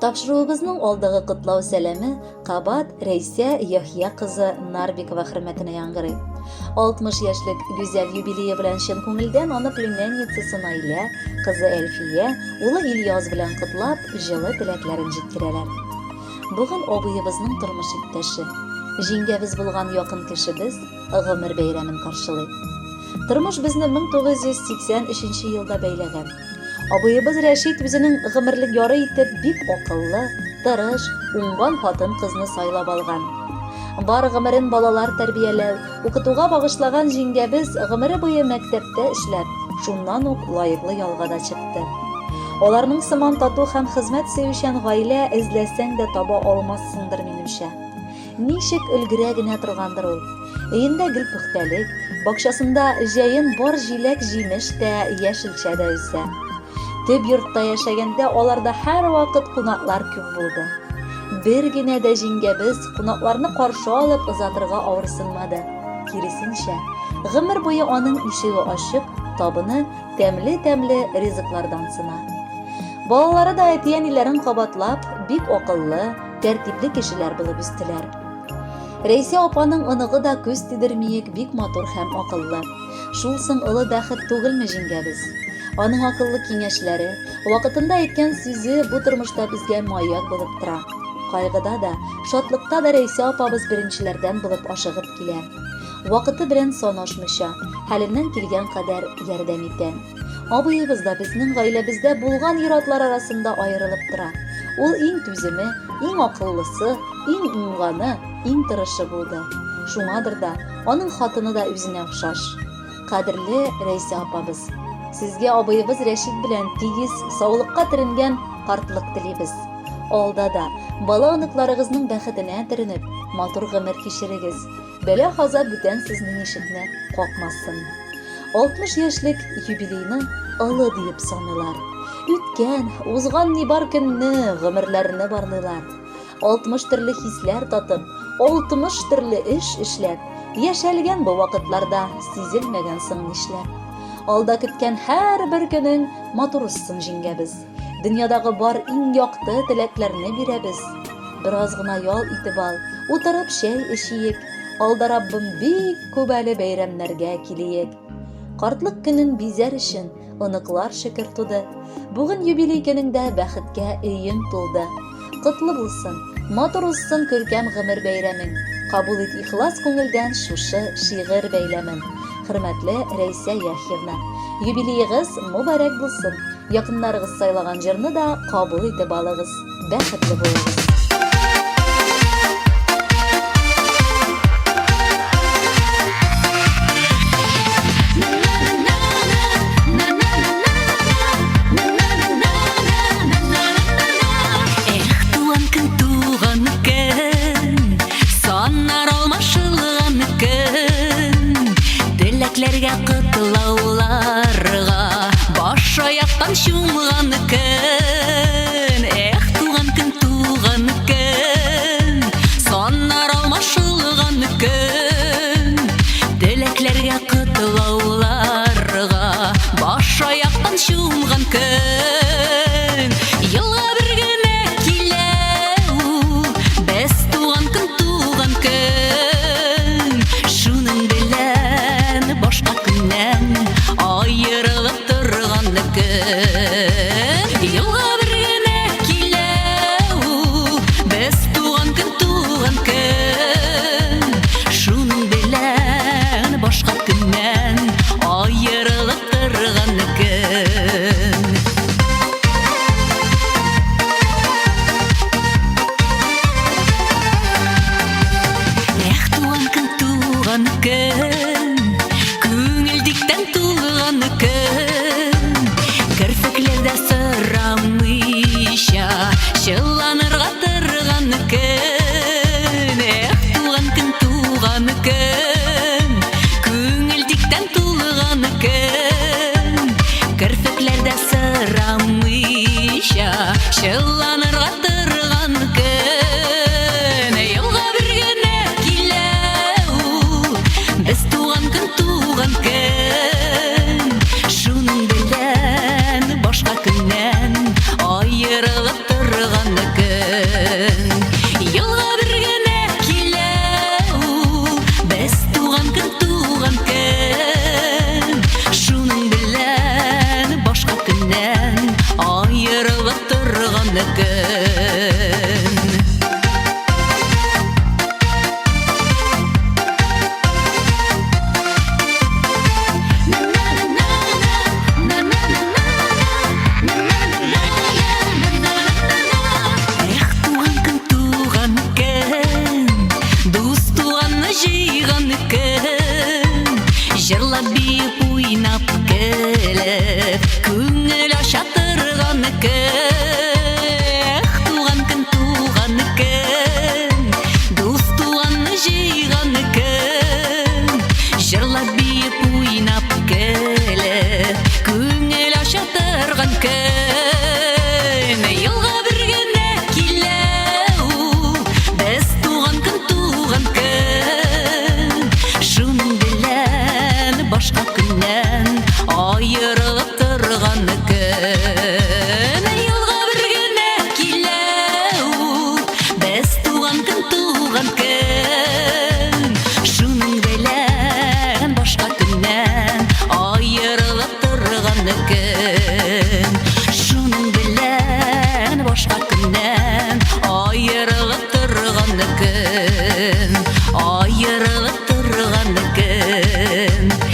Тапшыруыбызның алдагы котлау сәламе кабат Рәйсә Яхья кызы Нарбикова хөрмәтенә яңгырый. 60 яшьлек гүзәл юбилее белән чын күңелдән аны племянницасы Наилә, кызы Әлфия, улы Ильяз белән котлап, җылы теләкләрен җиткерәләр. Бүген абыебызның тормыш иптәше, җиңгәбез булган якын кешебез гомер бәйрәмен каршылый. Тормыш безне 1983 елда бәйләгән. Абыебыз Рәшит үзенең гомерлек яры итеп бик акыллы, тырыш, уңган хатын-кызны сайлап алган. Бар гомерен балалар тәрбияләү, укытуга багышлаган җиңгәбез гомере буе мәктәптә эшләп, шуннан ук лаеклы ялга да чыкты. Аларның сыман тату һәм хезмәт сөючән гаилә эзләсәң дә таба алмассыңдыр, минемчә. Ничек өлгерә генә торгандыр ул. Өендә гел пөхтәлек, бакчасында җәен бар җиләк-җимеш тә, яшелчә дә үсә. Төп йортта яшәгәндә аларда һәрвакыт кунаклар күп булды. Бер генә дә җиңгәбез кунакларны каршы алып озатырга авырсынмады. Киресенчә, гомер буе аның ишеге ачык, табыны тәмле-тәмле ризыклардан сына. Балалары да әти-әниләрен кабатлап, бик акыллы, тәртипле кешеләр булып үстеләр. Рәйсә апаның оныгы да күз тидермиек бик матур һәм акыллы. Шул соң олы бәхет түгелме, җиңгәбез? Аның акыллы киңәшләре, вакытында әйткән сүзе бу тормышта безгә маяк булып тора. Кайгыда да, шатлыкта да Рәйсә апабыз беренчеләрдән булып ашыгып килә. Вакыты белән санашмыйча, хәленнән килгән кадәр ярдәм итә. Абыебыз да безнең гаиләбездә булган ир-атлар арасында аерылып тора. Ул иң түземе, иң акыллысы, иң уңганы, иң тырышы булды. Шуңадыр да, аның хатыны да үзенә охшаш. Кадерле Рәйсә апабыз, сезгә абыебыз Рәшит белән тигез, саулыкка төренгән картлык телибез. Алда да, бала-оныкларыгызның бәхетенә төренеп, матур гомер кичерегез. Бәла-каза бүтән сезнең ишекне какмасын. 60 яшьлек юбилейны олы диеп саныйлар. Үткән, узган ни бар көнне, гомерләрне барлыйлар. 60 төрле хисләр татып, 60 төрле эш эшләп, яшәлгән бу вакытларда сизелмәгән соң нишләп. Алда көткән һәрбер көнең матур узсын, җиңгәбез. Дөньядагы бар иң якты теләкләрне бирәбез. Бераз гына ял итеп ал, утырып чәй эчиек. Алда Раббым бик күп әле бәйрәмнәргә килиек. Картлык көнен бизәр өчен оныклар шөкер туды. Бүген юбилей көнеңдә бәхеткә өең тулды. Котлы булсын, матур узсын күркәм гомер бәйрәмең. Кабул ит ихлас күңелдән шушы шигырь бәйләмен. Хөрмәтле Рәйсә Яхьевна, юбилеегыз мөбарәк булсын. Якыннарыгыз сайлаган җырны да кабул итеп алыгыз. Бәхетле булыгыз! Теләкләргә котлауларга Баш аяктан чумган көн. Эх, туган көн, туган көн, Саннар алмашылган көн. Теләкләргә котлауларга Баш аяктан чумган көн. Елга бер генә килә ул, Без туган көн, туган көн. Шуның белән башка көннән Аерылып торган көн. Елга бер генә килә ул, Без туган көн, туган көн. Шуның белән башка көннән Аерылып торган көн. Эх, туган көн, туган көн, Күңел диктән тулган көн. Керфекләрдә сорамыйча Чылланырга торган көн. Эх, туган көн, туган көн, Күңел диктән тулган көн. Керфекләрдә сорамыйча Чылланырга торган көн. Елга бер генә килә ул, Без туган көн, туган көн. Шуның белән башка көннән Аерылып торган көн. торган көн. Эх, туган көн, туган көн, дус туганны җыйган көн, җырлап, биеп, уйнап, көлеп, күңел ача торган көн. Эх, туган көн, туган көн, дус туганны җыйган көн, җырлап, биеп, уйнап, көлеп, күңел ача торган көн. Елга бер генә килә ул, без туган көн, туган көн. Шуның белән башка көннән аерылып торган көн. Елга бер генә килә ул, без туган көн, туган көн. Шуның белән башка көннән аерылып торган көн. Шуның белән башка көннән аерылып торган көн. Аерылып торган көн.